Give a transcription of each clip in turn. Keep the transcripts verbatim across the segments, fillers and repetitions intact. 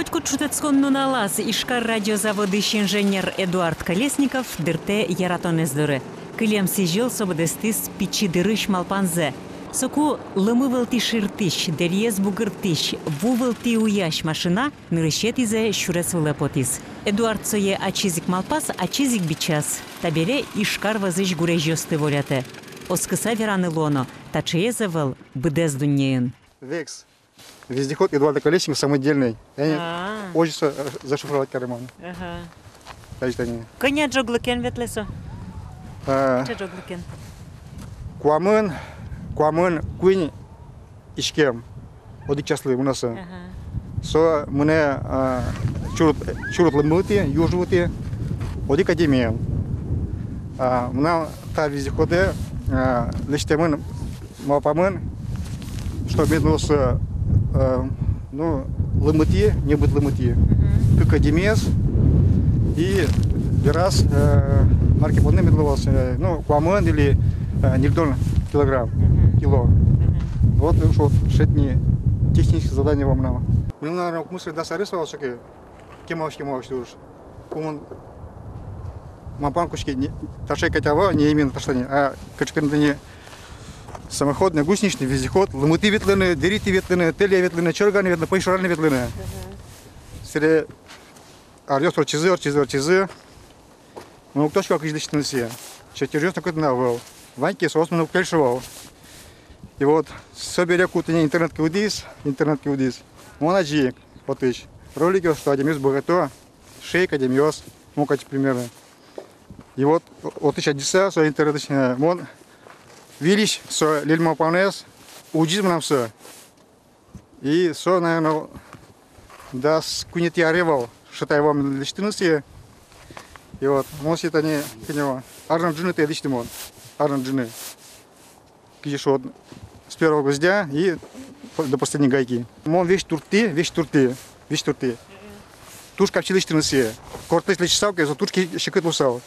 Котькуд шутэтскон нуналаз Ижкар радиозаводысь инженер Эдуард Колесников дыртэ яратонэз доры. Кылем сӥзьыл со быдэстӥз пичи дырысь малпанзэ. Соку лымы вылтӥ ширтӥсь, дэриез бугыртӥсь, ву вылтӥ уясь машина нырысетӥзэ сюрес вылэ потӥз. Эдуард сое ачиз ик малпаз, ачиз ик бичаз. Табере Ижкар вӧзысь гурезьёсты волятэ. Оскыса вераны луоно, таӵеез ӧвӧл быдэс дуннеын. Векс. Вездеход Эдуарда Колесникова самодельный. Я не А. Озьы со, э, зашифровать каремын. Ага. Таӵе тани. Кӧня ӝоглыкен ветлэ со? А. Кыӵе ӝоглыкен? Куамын, куамын куинь иськем. Одӥг часлы мынэ со. Ага. Со мынэ, а, чурыт, чурыт лымытӥ, южвытӥ. Одӥг адямиен. А, мынам та вездеходэ, а, лэсьтэмын малпамын, что мед луоз, э, ну, лымытӥ, небыт лымытӥ. Мгм. Кык адямиез и бераз, э, мар ке понна мед луоз, э, ну, куамын или, э, ньыльдон килограмм, Мгм. кило. Мгм. Вот, э, вот, шедьтыны техническое задание вал мынам. Мынам, наверное, укмыс-дас арес вал соку, кемалась, кемалась туж. Кумын малпан кутски, не, таӵе кадь ӧвӧл, не именно таӵе тани, а кыӵе ке но тани самоходный, гусеничный вездеход, лымытӥ ветлыны, дэритӥ ветлыны, тэле ветлыны, чорыганы ветлыны, пӧйшураны ветлыны. Мгм. Сэре аръёс ортчизы, ортчизы, ортчизы. Мон уг тодӥськы вал, кызьы лэсьтыны сое. Чертёжъёс но кытын ӧвӧл. Вань ке, соос мыным уг кельшы вал. И вот собере, ку тани интернет кылдӥз, интернет кылдӥз. Мон адӟи ик отысь роликъёс, что адямиос быгато, шейк адямиос, мон кадь примерно. И вот отысь адӟыса, со интернетысь, э, мон выльысь со лель малпанэз, улӟиз мынам со. И со, наверно, дас куинетӥ аре вал, шӧдӥсько вал мон лэсьтыны сое. И вот, мон сое тани, кӧня вал, арня ӝыны тае лэсьтӥ мон, арня ӝыны. Кызьы шуо, с первого гвоздя и по-, до последней гайки. Мон весь турттӥ, весь турттӥ, весь турттӥ. Туж капчи лэсьтыны сое. Кортлэсь лэсьтысал ке, со туж ке-, секыт луысал.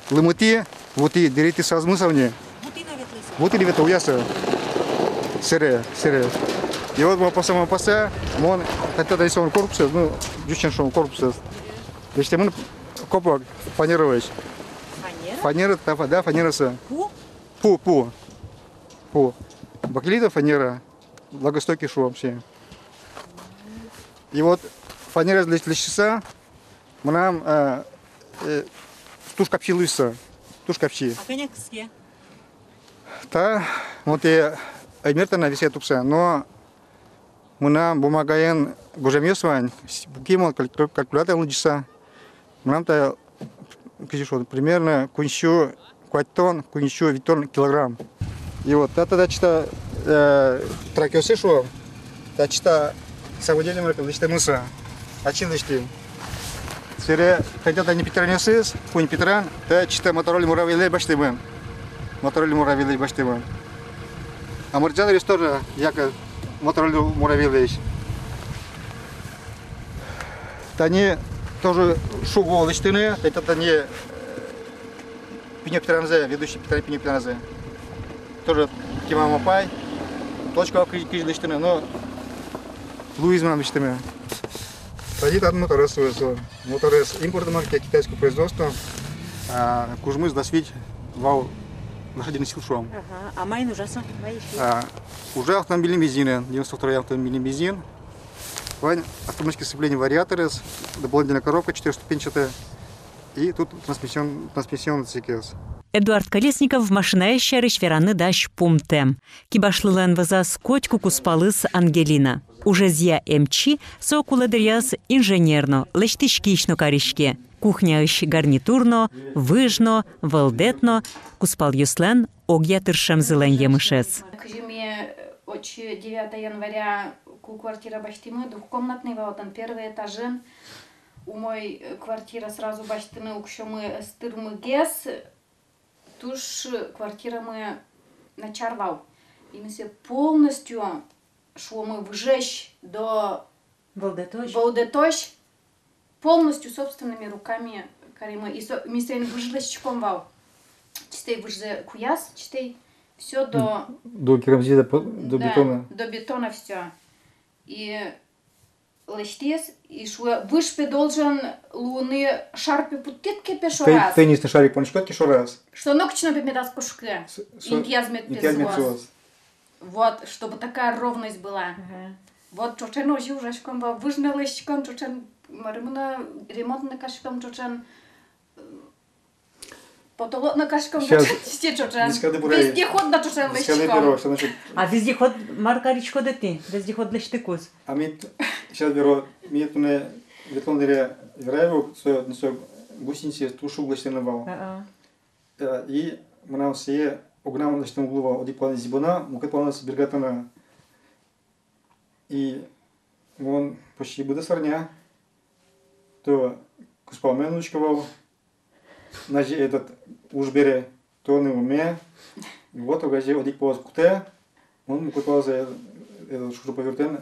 Лымытӥ, вутӥ, дэритӥ, сразу мынысал ни. Вутӥ но ветлэ со. Вутӥ но ветлэ, уяса. Сэре, сэре. И вот малпаса, малпаса, мон, хотя да и со корпусэз, ну, ӟуч сямен шуом, корпусэз. Лэсьтэмын копак фанераысь. Фанера? Фанера, да, фа-, да, фанера со. Пу? Пу, пу. Пу. Бакелитовая фанера. Влагостойкий шуом сое. И вот фанераез лэсь-, лэсьтыса, мынам, э, э, туж капчи луиз со, туж капчи. А кӧня кыске? Та, вот и, э, мертана весе тупса, но мынам бумагаын гужемъёс вань, с-, пуки мон каль-, калькулятор лыдӟыса. Мынам та, кызьы шуод, примерно куинь сю куатьтон, куинь сю витьтон килограмм. И вот та, та, та чита, э, тракъёсы шуо, та чита самодельный марке лэсьтэмын со. Ачим лэсьтӥм. Сэре кадь та ни питранъёсыз, куинь питран, та чита Мотороллер Муравейлэсь басьтэмын. Мотороллер Муравейлэсь басьтэмын. А мырӟан дыръёс тоже яке Мотороллер Муравейлэсь. Тани тоже шуг лэсьтыны, это тани, э, пиньё питранзэ, ведущий питра-, пиньё питранзэ. Тоже кема ма пай, точка кызьы, кызьы лэсьтыны, но луиз мынам лэсьтэме. Тани татын моторез, э, со, моторез импортной марки, китайского производства, а, кужмыз дас вить вал лошадиных сил шуом. Ага. А маин ужа со? Мае ужа? А, ужа автомобильный бензинэн, девяносто второй автомобильный бензин. Вань автоматическое сцепление, вариаторез, дополнительная коробка четырёхступенчатая. И тут трансмиссион-, трансмиссионный отсекез. Эдуард Колесников машинаез сярысь вераны дась пумтэм. Кибашлылэн вӧзаз котьку кузпалыз Ангелина. Ужезъя эмчи, со кулэ дыръяз инженер но, лэсьтӥськись но кариське. Кухняысь гарнитур но, выж но, вӧлдэт но — кузпалъёслэн огъя тыршемзылэн емышез. Кызьы ми, э, отчы девятого января ку квартира басьтӥмы, двухкомнатный вал отын, первый этажын. Умой, э, квартира сразу басьтыны уксёмы ӧз тырмы гес, туж квартирамы начар вал. И ми сое полностью, шуомы, выжысь до вӧлдэтозь. Вӧлдэтозь полностью собственными руками каримы. И со-, ми соин выж лэсьтӥськом вал. Чистой выжзэ куяз, чистой. Всё до... До керамзита, по-, до бетона. Да, до бетона всё. И лэсьтӥз, и шуэ, выж пе должен луыны, шар пе пуктӥд ке пе шораз. Теннисный шарик понӥськод ке шораз, что нокыӵе но пе мед ӧз кошкы. Интыяз мед пе соос. Вот, чтобы такая ровность была. Ага. Вот ӵоӵен озьы ужаськом вал, выж но лэсьтӥськом ӵоӵен, марым но, ремонт но кариськом ӵоӵен, потолок но кариськом ӵоӵен, стены ӵоӵен. Вездеход но ӵоӵен лэсьтӥськом. А вездеход мар кариськоды тӥ? Вездеход лэсьтыкуз. А ми сейчас беро, ми туннэ ветлон дыръя верай вал, со, ну, со гусеница туж шуг лэсьтэмын вал. А-а. Э, и мынам сое огнам лэсьтэм уг луы вал, одӥг палэныз зӥбоно, мукет палэныз бергатоно. И мон почти быдэс арня то кузпалме учко вал, назе этот уж бере, то нылме. И вот огазе одӥг палэз кутэ, мон мукет палэзэ, э, этот шуруповертэн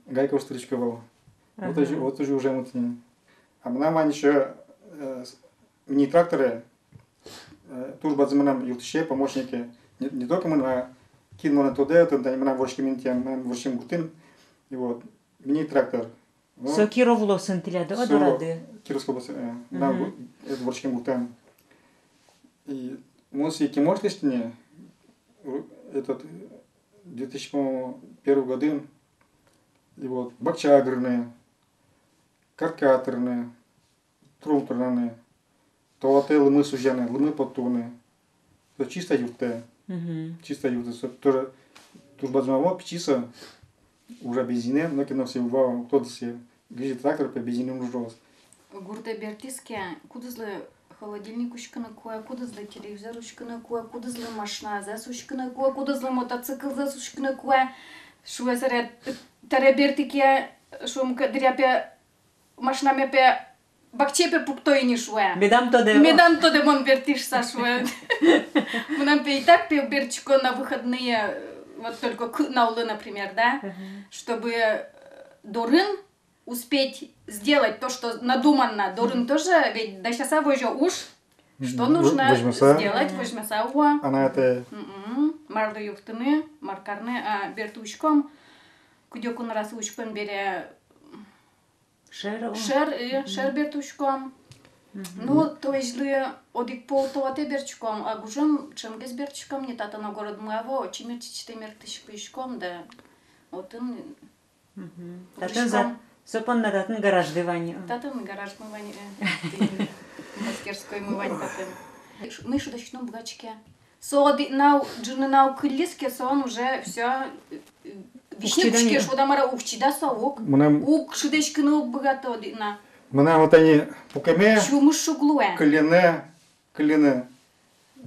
гайкаос тырысько вал. Вот озьы, вот озьы ужамы тӥни. А мынам вань ещё, э, с-, мини-тракторе, э, туж бадӟым мынам юрттӥсе, помощнике. Не, не только мынам, а кин монэ тодэ, тани мынам вордскем интыям, мынам вордскем гуртын. И вот, мини-трактор. Ну, со Киров улосын тӥляд, а, со дорады? Кировской область, э, мынам гу-, это вордскем гуртам. И мон сое кемалась тӥни, у-, этот, две тысячи, по-моему, первый годын. И вот, бакча агрыны, картка тырыны, трум тырыны, толалтэ лымы сузяны, лымы поттыны. То чисто юрттэ. Мгм. Чисто юрттэ. Со тоже туж бадӟым ӧвӧл, пичи со, уже бензинэн, но кино все вал, кто-то все. Гызе трактор пе бензинэн ужалоз. Гуртэ бертӥз ке, кудӥзлы холодильник учкыны кулэ, кудӥзлы телевизор учкыны кулэ, кудӥзлы машинаез учкыны кулэ, кудӥзлы мотоциклзэс учкыны кулэ. Шуэ, собере, табере бертӥ ке, шуом, кадыръя пе, машинаме пе бакчае пе пукто ини, шуэ. Медам тодэ. Медам тодэ мон бертӥ шуса, шуэ. Мынам пе и так пе бертӥсько на выходные, вот только кыкна улы, например, да, мгм, чтобы, э, дорын успеть сделать то, что надумано. Дорын, мгм, тоже ведь дасяса возё уж, что, мгм, нужно, возьмаса, сделать, возьмаса уа. Анай-атае. Мгм. Марлы юрттыны, мар карыны, а бертӥськом, кыдёкын раз учком бере, шер, шер, э, мгм, шер бертӥськом. Мгм. Ну, то есть, лы, одӥг пол толалтэ бертӥськом, а гужем ӵемгес бертӥськом ни, татын огородмы ӧвӧл, чимер чичты мертысь пыиськом, да, отын. Мгм. Татын за-, со понна татын гаражды вань. Татын гаражмы вань, э, мастерскоймы вань татын. Ш-, мый шудӥськом быгатӥське. Со одӥг нау, ӝыны нау кыллиз ке, соин уже всё, э, висьыны кутске, шуод-а, мар-а, уг чида со, уг. Мынам уг шудӥськыны уг быгаты одӥг на. Мынам вот ини пукеме. Сюлмыз шуг луэ. Кыллыны, кыллыны.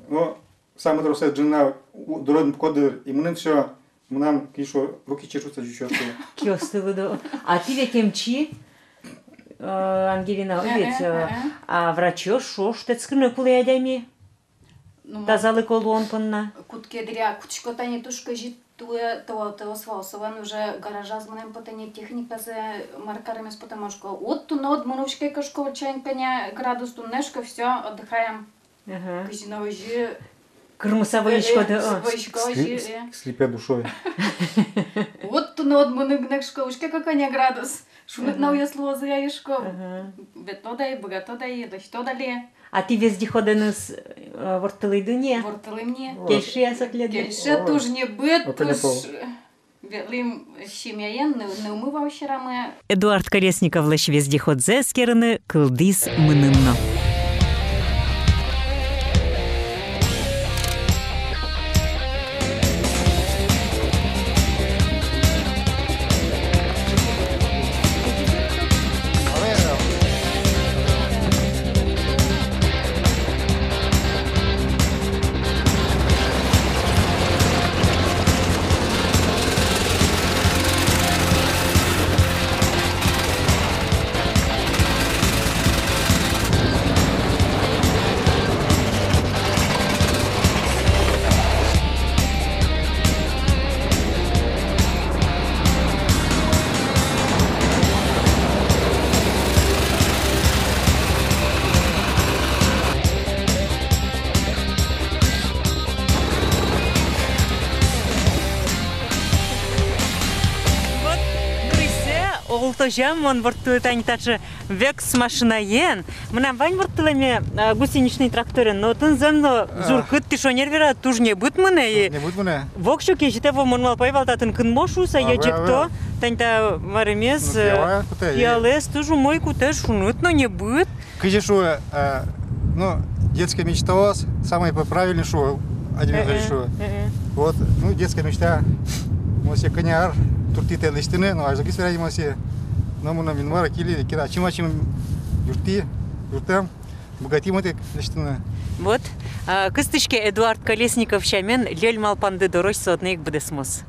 Но самой тросэз ӝыны нау у-, дорын пуко дыр, и мыным всё, мынам кишо, руки чешутся, ӟучъёсы. Киосты выдо. А тӥ ведь эмчи, э, Ангелина, э, ведь, э, э, э, а врачъёс шуо, шутэтскыны кулэ адями. Ну, тазалыко луон понна. Кутске дыръя, кутско тани туж кызьы туэ, то, то, со, соин уже гаражаз мынам потэ ни, техниказэ мар каремез потэ, мон шуисько. Вот туннэ уд мыны учке ке, шуисько, вот чайник кӧня градус туннэ, шуисько, всё, отдыхаем. Ага. Кызьы но озьы. Кырмыса, э, возиськоды, э, о. Возисько, озьы, э. Слепя душой. Вот туннэ уд мыны гинэ, шуисько, учке ке, кӧня градус. Шуныт, ага, науяз луозы ай, шуисько. Ага. Ветлод ай, быгатод ай, лэсьтод али. А тӥ вездеходэныз, э, ворттылӥды ни? Ворттылӥм ни. Кельше-а со тӥледлы? Кельше, о, туж небыт, о, туж. Ветлӥм семьяен, ны-, нылмы вал сьӧрамы. Эдуард Колесниковлэсь вездеходзэ эскерыны кылдӥз мыным но. Тожа мон ворттылӥ тани таӵе Векс машинаен. Мынам вань ворттылэме, а, гусеничный тракторен, но отын зэмзэ но, а, зур кыт, тӥ шонер вералэ, туж небыт мынэ. И небыт мынэ. Воксё кезьыт ӧвӧл, мон малпай вал, татын кынмо шуыса, а, ӧжыт ӧвӧл. Тӥ тани та маремез, ну, э, пиялаез кутэ, пиялаез туж умой кутэ, шуныт но небыт. Кызьы шуо, э, ну, детская мечта у вас, самое п-, правильное шуо, адямиос, э-э, шуо. Э-э. Вот, ну, детская мечта. Мон сое кӧня ар туртӥ тае лэсьтыны, но азьлогес верай мон сое. Но мыным Инмар кылӥ, кылӥ, ачим-ачим юрттӥ, юрттэм, быгатӥ мон тае лэсьтыны. Вот, а, кыстӥське Эдуард Колесников сямен льӧль малпанды дорозь, со одно ик быдэсмоз.